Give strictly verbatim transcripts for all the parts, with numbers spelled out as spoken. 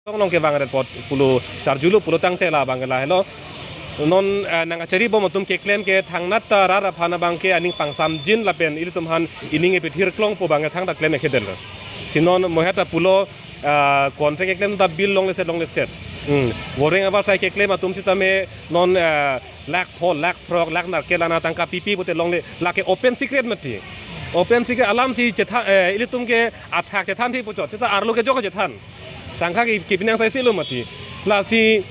Tong long kevang ret apot pulo charjulo pulo tangte la abangke lahelo. Non, eh, nang achari bom atum keklem ke thangnat ta rat aphan abangke aning pangsamjin lapen ilitum aphan ining epithir klongpo abangke thangta klem ekedetlo. Si non mo heta pulo, eh, contract keklem ta bill longleset longleset. Hmm. Voreng avarsai keklem atum sitame non, eh, lakh pho, lakh throk, lakh nerkep lana tangka pipi pute longle, lake open secret mati. Open secret alam si chethan, eh, ilitum ke athak chethan thi puchot. Seta arlo kejok chethan. Tangka ke, kepinang sai silo mati. Lasi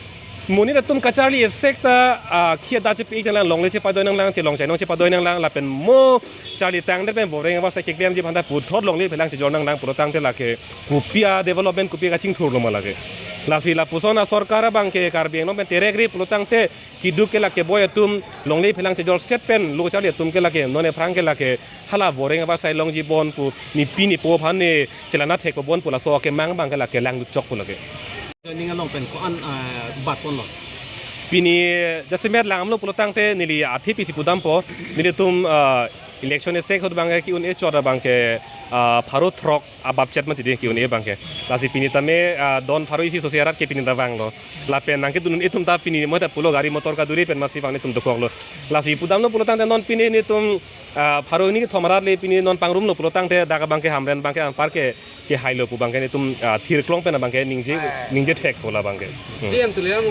monit atum kacharli esek ta, ah, khia da chepi nanglang, longle chepadoi nanglang, chelong chainong chepadoi nanglang, lapen mo charli tangdet pen voreng avarsai keklemji aphan ta puthot longle phelang chejor nanglang pulo tangte lake kopi a-development kopi kachingthurlo ma lake. Lasi lapuson asorkar abangke Karbi Anglong pen terekre pulo tangte keduk ke lake boi atum longle phelang chejorset pen lo charli atum ke lake non aphrang ke lake hala voreng avarsai longji bon pu ne pi ne po aphan ne chelana thek po bon pu laso akemang abangke lake langdut chokpo lake. Joining along pen ko-an, ah, bat ponlo. Pini jasemet langdamlo pulo tangte neli athe pisi pudampo, nelitum, ah, election esek ahut abangke ke-un-e chot abangke, ah, pharo throk abapchet mati dei ke-un-e abangke. Lasi pini tame, ah, don pharo isi sosi arat ke pini ta vanglo. Lapen nangkedun un-e atum ta pini mo ta pulo gari motor kaduri pen masi vang netum dokoklo. Lasi pudamlo pulo tangte non pini netum, ah, pharo hini kethom arat le pini non pangrumlo pulo tangte dak abangke Hamren abangke anpar ke, kehailo pu abangke netum, ah, thir klong pen abangke ningje, ningje thekpo la abangke. Hmm. C M Tuliram